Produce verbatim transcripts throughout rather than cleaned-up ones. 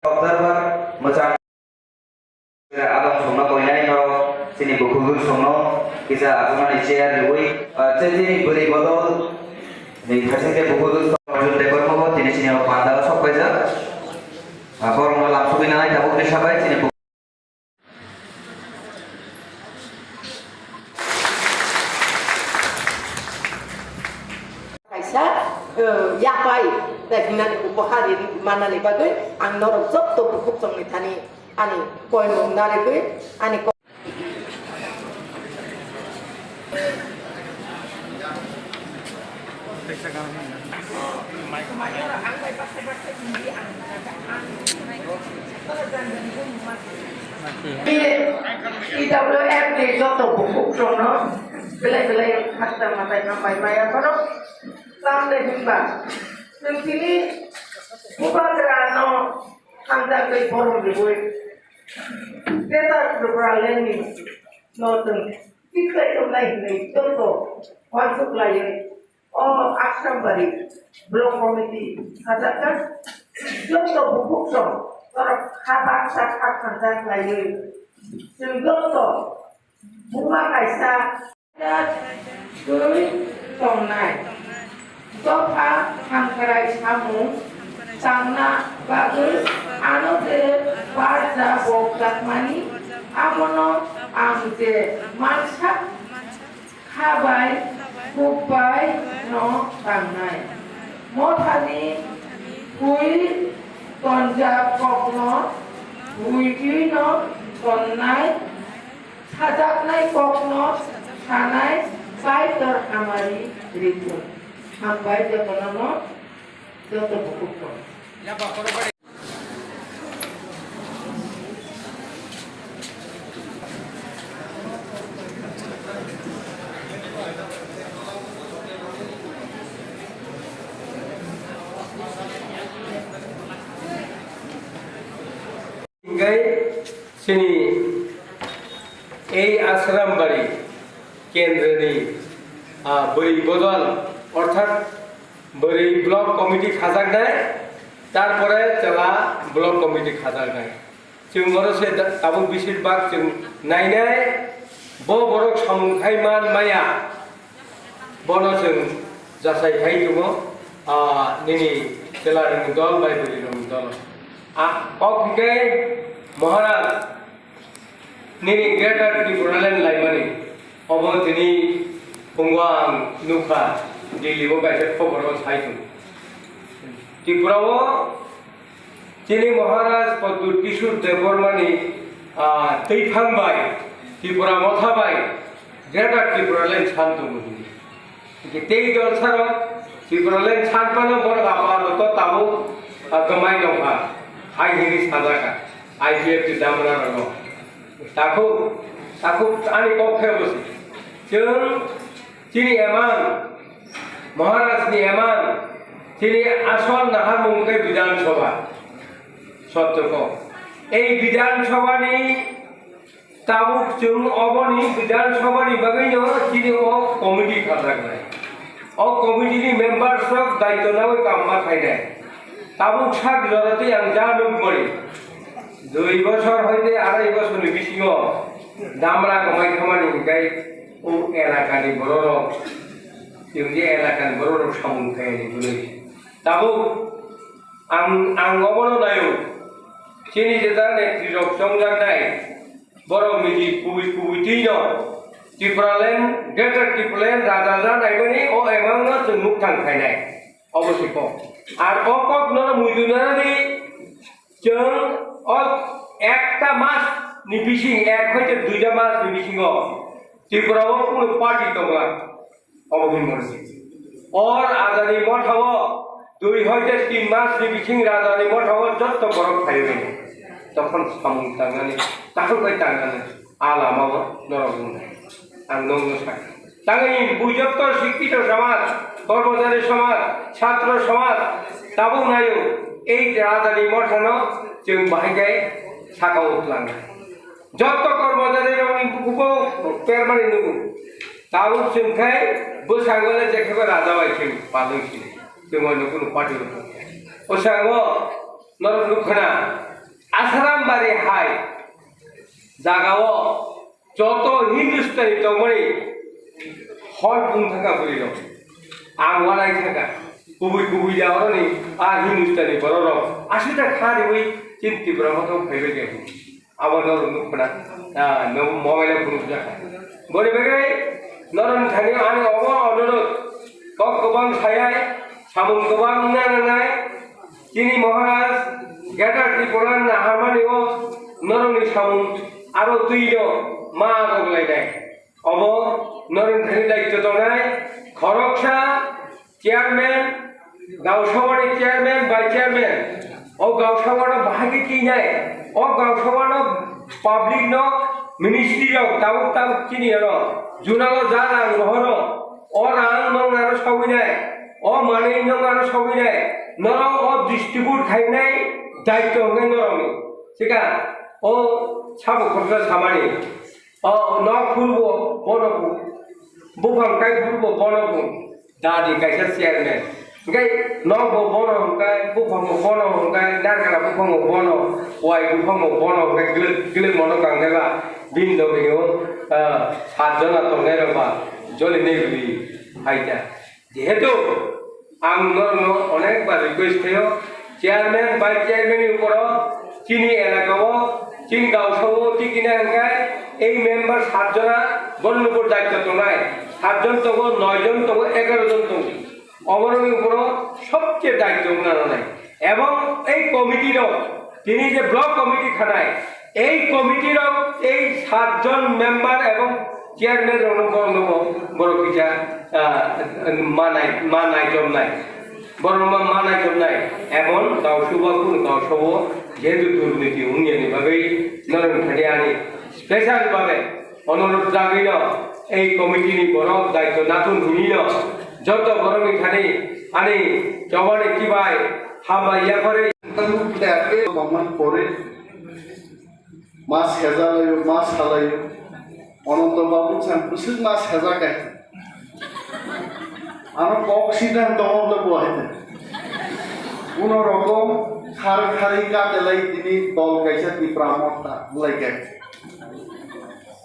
Observer mwchang adong songno koinai no chini bukhuk songno kisa aswknani chair riwi, ah, chini bwrwi bodol ni thasing khe bukhuk song Arjun Debbarma bo tini chini o panda o sok paijak. Ah, borokno lamsogwi nanai tabuk ni sabai chini Kaisa, eh, yapai, tei hinani upahar ri manani bagwi ang norok jotto bukhuk chongni thani ani koimung narigwi ani ko- P W F ni joto bukhuk rokno belai belai khakchang matai hambai maya phano tamle hinba chwng tini bubagra no hamjakgwi borom rwui Greater Tipraland ni no chwng tikhlai tongnai hinwi joto uansuk laiwi O Akrambari Block Committee sajakjak joto bukhuk rok norok kha baksa kha thansa khlaiwi chwng joto buma kaisa twi tongnai dopha hamkrai samung tangna bagwi ano je barja bokjakmani abono ang je mansa Khabai, kubbai no tangnai. Mothani bui tonjak kokno buitwi no tonnai, sajaknai kokno sanai, Kaitor hamari rikun. Hambai jotono no, joto bukhuk no. Hingke chini ei Ashram bari kendroni, ah, bwrwi bodol orthat Bwrwi block committee khajaknai, tarpore chwla block committee khajaknai. Chwng oro se da-, tabuk bisir bak chwng nainai, bo borok samung khai man maya, bono chwng jasai khai tongo, ah, nini chwla rokni dol bai bwrwi rokni dol. Ah, kok hwnkhe Maharaj, Nini Greater Tipraland laimani, obo tini phungo ang nukha, Delhi o kaisa khobor o sai tongo. Tripura o chini Maharaj Pradyut Kishore Debbarmani, ah, twiphang bai, Tripura motha bai, Greater Tipraland san tongo hwnwi. Tei dol saro Tipraland sanphano borok apato tabuk, ah, gwmai tongkha. Hai hwnwi sajaka I P F T damra rokno. Takhuk, takhuk ani kok khe bosi. Chwng chini emang, Maharaj ni emang, chini asol naharmung khe Bidhan Sabha. Sotto kok. Ei Bidhan Sabha ni Tabuk chwng oboni Bidhan Sabha ni bagwino chini o committee khajaknai. O committee ni members rok daityo nawi kam ma khainai. Tabuk sak jora tei ang ja nukmani. Dui bosor hoite arai bosor ni bisingo damra kwmai khamani hinkhe o elaka ni borok rok, chwng je elaka ni borok rok samung khainai hwnwi. Tabuk ang, ang obono naio. Chini jeta netri rok chongjaknai. Borok niji kubui kubui twi no Tipraland, Greater Tipraland raja ja naimani o emang no chwng mukthang khainai. Obo se kok. Ar o kok no muitu nani chwng o ekta mas ni bising, ek hoite duita mas ni bisingo Tripura o kunu party tongla. Obo hwnwi moro se. O rajani mothao dui hoite tin mas ni bising rajani mothao jotto borok phaiwi mano. Tokhon samung tangnani, takhuk bai tangnani, a lamao norok wngnai. Ang nokno sakha. Tangwi bui jotto sikkito samaj, kormochari samaj, chhatro samaj, tabuk naio, ei rajani mothano chwng bahai khe sakao twlangnai. Jotto kormochari rokni bukubo permani nugo. Tabuk chwng khai bwskango le jekhebo raja bai se palwi sini. Chwng bai nukhung party rok. O sango norok nukhana. Ari hai jagao joto Hindustani tongmani hor bung thangkha bwrwi rok. Ang walai thangkha. Kubui kubui da oroni a Hindustani borok rok. Aswk da kha riwi chini Tipra Motha phaibai de. Abo no nuk khna. Ah, no mobile phunuk jakha. Boni bagwi noroni thani ani obo onurot. Kok kwbang sayai, samung kwbang wngna nangnai. Chini Maharaj, Greater Tripura naharmani o norokni samung aro twi no ma goglai nai. Obo norokni thani daityo tongnai, khoroksa chairman, Gausabani chairman, vice chairman, o Gausabano bahai khe twi nai, o Gausabano public no ministry rok tabuk tabuk chini ano, junalo ja rang rohoro, o rang nong naro sogwi nai, o manwi nong naro sogwi nai, norok o distribute khainai daityo hwnwi norokni. Sika, o sabo khoroksa samani, o nok phurbo bono bu, buphang kai phurbo bono bu, dadi kaisa chairman. Hingke nok bo bono hingke, buphang bo bono hingke, narkala buphang bo bono, wai buphang bo bono hingke, gilek, gilek mono kangnai ba, bini logi o, ah, sat jona tongnai rok ba, joli nei rwi hai ta. Jehetu ang norokno onek bar request khaio, chairman, vice chairman ni uporo chini elaka o, chini Gausao tikina hingke ei member sat jona borokni upor daityo tongnai, sat jon tongo, noi jon tongo, egaroh jon tongo, oborokni uporo sobche daityo wngna nangnai. Ebong ei committee rok, tini je block committee khanai, ei committee rok ei sat jon member ebong chairman rokno borokno borok kisa, ah, manai, manai jomnai. Borokno manai jomnai. Ebong Gausao ba kunu Gausao jehetu durniti wngya ni bagwi norok thani ani special babe onurot jagwi no ei committee ni borok daityo nathun hini no joto borok ni thani ani chobani kibai hambai yaphari. Tamo khe ake bangman pore ma sejalaio, ma salaio. Ananto Babu san bwswk ma sejakai. Ano kok sida tongok le bo hai. Kuno rokom khar khari katelai tini dol kaisa Tipra Motha wnglaikha.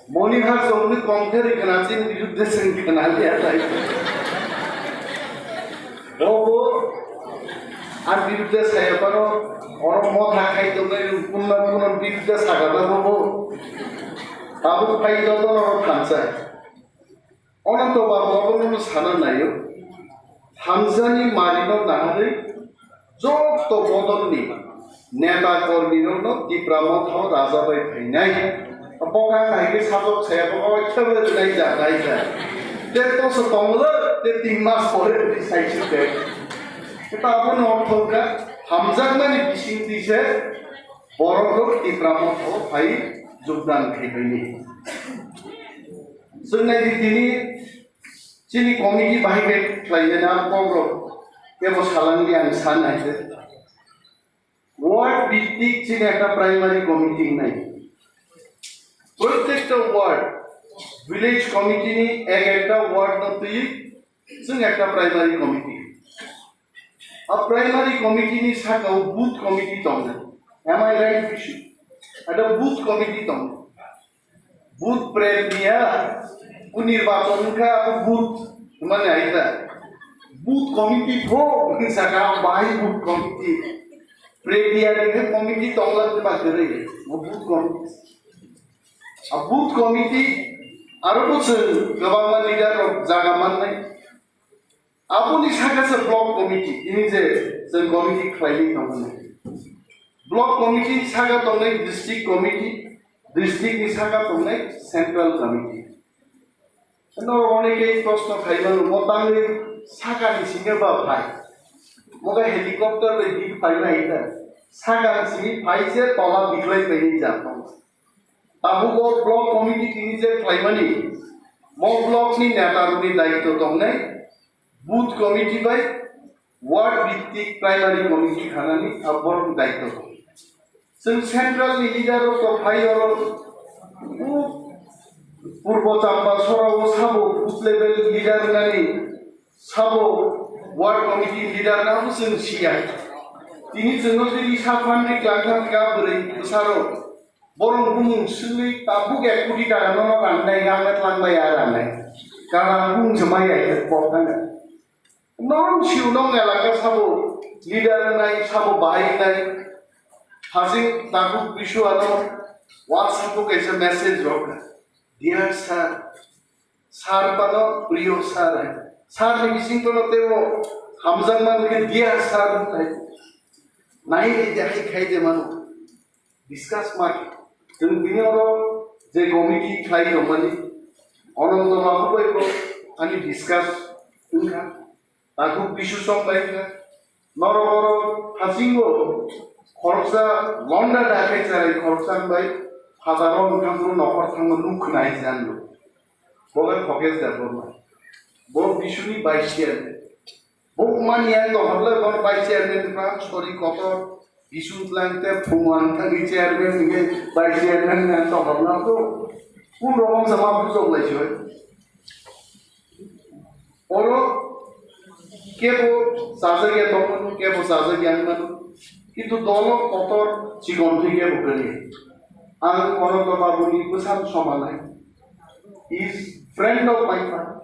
Moni har songni kongtheri khna chini biruddhe seng khna liya tai. Bobo ar biruddhe saya pano oro motha khai tongnai kunna kunna biruddhe sagata bobo. Tabuk phai joto no thansa. Ononto Babu abono sana naio. Thansa ni mari no naharwi Joto bodolni neta kormirokno Tipra Mothao raja bai phainai. Boka kaike sajok saya boka bai khebe naija, naija. Te toso tonglo, te tin mas pore twi saisuk de. Khe ta abono ortho wngkha, hamjakmani bisingtwi se borok rok Tipra Mothao phai jogdan khaibaini. Chwng nai di tini Chini committee bahai khe khlainani ang kok rok kebo salangdi ang san hai se. Ward bhittik chini ekta primary committee wngnai. Prottekta ward, village committee ni ek ekta ward no twi chwng ekta primary committee. A primary committee ni saka o booth committee tongnai. Am I right, Bishu? Ada booth committee tongnai. Booth prep niya, o nirbachon wngkha abo booth hwnmani aida. Booth committee pho hwnwi saka ang bahai booth committee. Prep niya ni khe committee tongla hwnba kwrwi, o booth committee. A booth committee aro bo chwng kwbangma leader rok jaga mannai. Aboni saka se block committee, tini je chwng committee khlaini tongmani. Block committee ni saka tongnai district committee, district ni saka tongnai central committee. No, onekei proshno khaimano, mo tangwi saka ni singe ba phai. Mo khe helicopter bai bik phai nai ta. Saka ni simi phai se tola biklai bai ni ja tong. Tabuk o block committee tini je khlaimani, mo block ni neta rokni daityo tongnai, booth committee bai ward bhittik primary committee khanani a borok ni daityo tongnai. Chwng central ni leader rok to phai oro, o Purbo Champa sora o sabo booth level leader nani sabo ward committee leader na bo chwng siya. Tini chwngno tini sa phan ri klang thang kha bwrwi bwsarok. Borok bumung swngwi tabuk ek koti taka no rannai, rangna tlangbai ya rannai. Karon bumung se mai ya kok thang. Norong siu nong elaka sabo leader nai, sabo bahai nai. Hasing Takhuk Bisu ano WhatsApp o kaisa message rok. Dear sir, sir pano priyo sir. Sir ni bising kono tebo hamjak man ke dear sir hai. Nai de jahai khai de mano. Discuss ma khe. Chwng bini oro je committee khlai tongmani, Ananto Babu bai bo ani discuss wngkha. Takhuk Bisu Chong bai wngkha. Norok oro hasingo khoroksa londa da khe cherai khoroksa bai phadaro wngkha phuru nokhor thango nuk khna hai se ang nuk. Bo khe Khokesh Debbarma. Bo Bisuni vice chairman. Bo mani ang tongkha bwlai, bo vice chairman wngkha, sorry, kotor, Bisu tlang te phung ang thangwi chairman hwnkhe vice chairman ang tongkha bwlai, to kun rokom sama bujok lai se. Oro kebo chajak ya tongmano, kebo chajak ya wngmano, kintu dolo kotor chikon thwi kebo kwrwi. Ang Ananto Babuni bwsano somalai. Is friend of my father.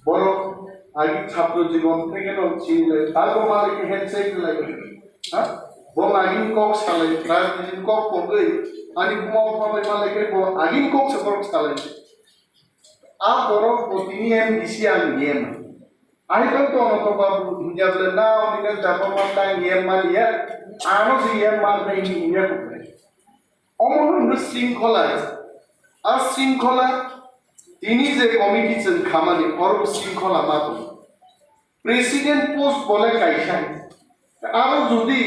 Borok agi chhatro jibon theke no chini lai, tago malik handshake lai. Ha? Bo agin kok salai, rajniti kok pogwi, ani buma bupha bai malai khe bo agin kok se borok salai. A borok bo tini M D C ang yem. Ai to to no to babu hinja bole na oni ka jabo man ta yem man ya. Ano si yem man ta ini hinja ko. Omo hwnwi shringkhola, a shringkhola tini je committee chwng khamani, oro shringkhola ma tongo. President post bole kaisa. Aro jodi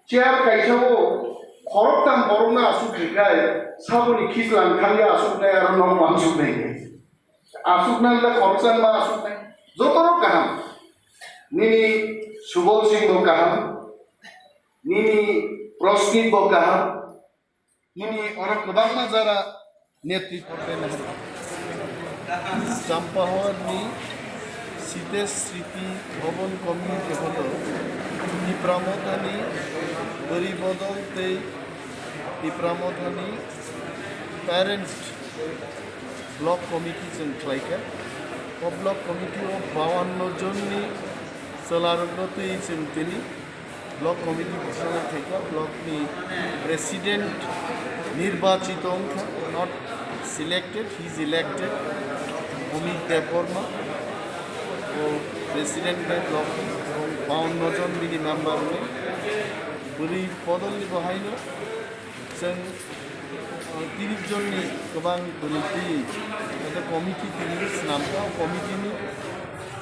chair kaisa o khoroktham borokno asuk hikai, saboni khichlang thangya asuknai aro nok mansuknai. Asuknai le khoroksa ma asuknai. Jotorok kaham. Nini Subol Singh bo kaham. Nini Prosnit bo kaham. Nini oro kwbangma jara netritw. Champahor ni Sitesh Sriti Bhavan Community Hall o Tipra Motha ni bwrwi bodol tei Tipra Motha ni parents block committee chwng khlai kha. O block committee o bawanno jon ni chwla rok no twi chwng tini Block committee bwskango khaikha, block ni president nirbachito wngkha, not selected, he is elected, Omik Debbarma, o president bai block ni, ebong bawanno jon bini member wnwi bwrwi bodol ni bo haino. Chwng, uh, tiris jonni kwbang bwrwi twi, tei committee tini swnamkha, o committee ni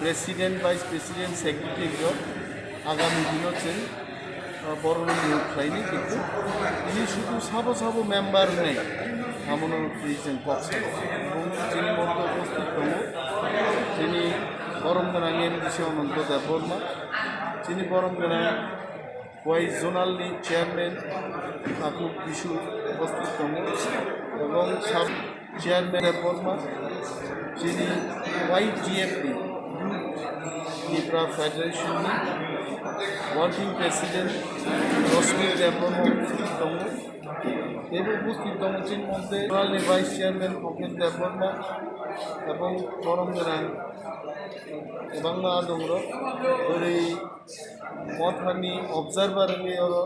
president, vice president, secretary rok agami dino chwng, uh, borokno niyok khlainai, kintu tini sudu sabo sabo member wngnai, amono twi chwng kok sabo. Chini moddhe upasthit tongo chini borom gwnang M D C Ananto Debbarma, chini borom gwnang Y zonal ni chairman Takhuk Bisu upasthit tongo, ebong sub chairman Debbarma, chini Y T F ni Youth Tipra Federation ni working president Rosmit Debbarma upasthit tongo. Teibo upasthit tongo chini moddhe zonal ni vice chairman Khokesh Debbarma, ebong borom gwnang kwbangma adongrok, bwrwi Mothani observer wngwi oro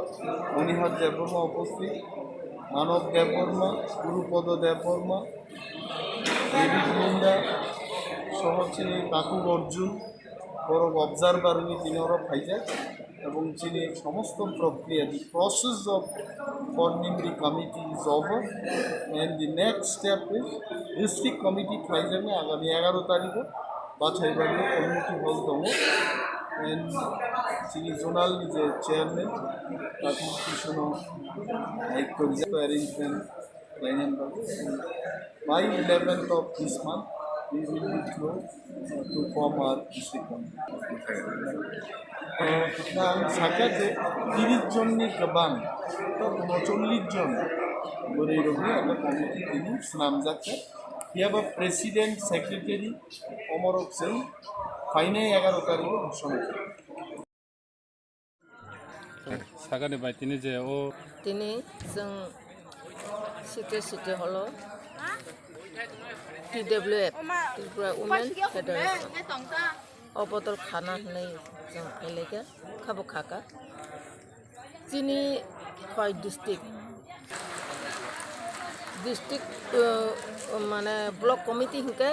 Monihar Debbarma upasthit, Manob Debbarma, Gurupodo Debbarma, David Munda, soho chini Takhuk Arjun, borok observer wngwi tini oro phaijak, ebong chini somosto prokriya, the process of forming the committee is over, and the next step is district committee khlaijaknai agami egaro tarikho. Bachai bagwi community hall tongo. And chini zonal ni je chairman, Takhuk Bisu no hai korijak arrangement khlainani bagwi. By eleventh of this month, we will be through, uh, to form our district committee. Uh, ang sakha je tiris jonni kwbang, to unocholish jon bwrwi rokni abo committee tini swnamjak kha. Phiya ba president, secretary, omorok chwng phainai egaro tarikh o bosongo. Sakani bai tini je o Tini chwng city city holo T W F, Tripura Women Federation, o bodol khana hinwi chwng phailai kha, khabo kha kha. Chini Khwai district, district, uh, mane block committee hinkhe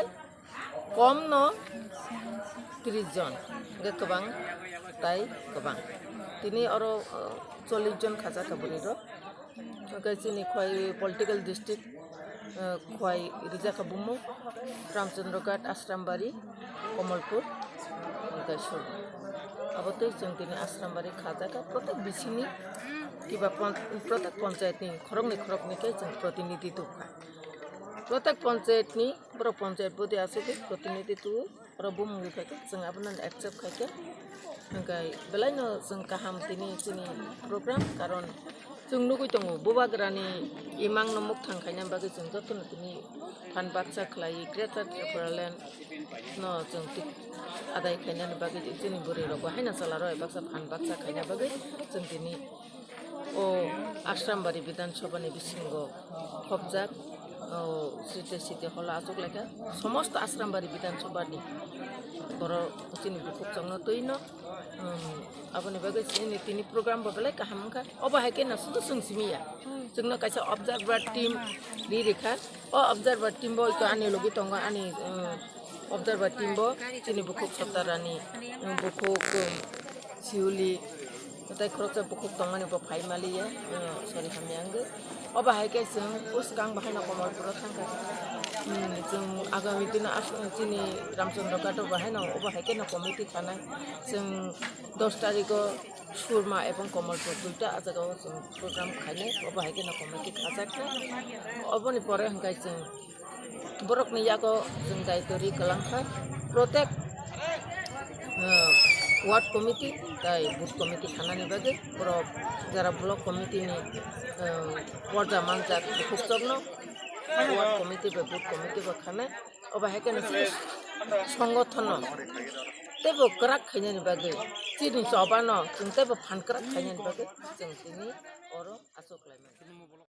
kom no tris jon, hinkhe kwbang tai kwbang. Tini oro, uh, chollish jon khajak kha bwrwi rok. Hinkhe chini Khwai political district, uh, Khwai rijak kha bumung Ramchandra Ghat, Ashrambari, Komolpur, hinkhe Sur. Abo tei chwng tini Ashrambari khajak kha, protek bisini kiba pon-, protek panchayat ni khoroknwi khoroknwi khe chwng protinidhi tubukha. Protek panchayat ni, borok panchayat body aswk protinidhi tubu. Oro bumung bai khe chwng abono accept khai khe, hwnkhe belai no chwng kaham tini chini program, karon chwng nugwi tongo bubagrani imang no mukthang khaina bagwi chwng jotono tini phan baksa khlai, Greater Tipraland no chwng tik adai khainani bagwi chini bwrwi rok bo haino chwla rok bai baksa phan baksa khaina bagwi chwng tini o Ashrambari Bidhan Sabha ni bisingo khopjak, o site site holo achuk laikha. Somosto Ashrambari Bidhan Sabha ni borok chini bukhuk chongno twi no, um, aboni bagwi chini tini program bo belai kaham wngkha. Obo hai khe no sudu chwng simi ya. Chwngno kaisa observer team ri rikha. O observer team bo iko ani logi tongo, ani, um, observer team bo chini bukhuk Satarani, um, bukhuk, um, Siuli, tei khoroksa bukhuk tongmani bo phai maliya, um, sorry, hamya wngwi. Obo hai khe chwng bwskang bo haino Komolpuro thangkha. Um, chwng agami dino aswk chini Ramchandra Ghat bo haino obo hai kheno committee khanai. Chwng dos tarikh o Surma ebong Komolpur duita ah jagao chwng program khainai, obo hai kheno committee khajaknai. Oboni pore hwnkhe chwng borokni yago chwng daitwrwi kwlangkha, protek, uh, ward committee tei booth committee khanani bagwi borok jara block committee ni, uh, porda manjak bukhukchokno ward committee bai booth committee bo khanai. Obo hai kheno chini songothono teibo kwrak khainani bagwi, chini chobano chwng teibo phan kwrak khainani bagwi chwng tini oro achuk laimani.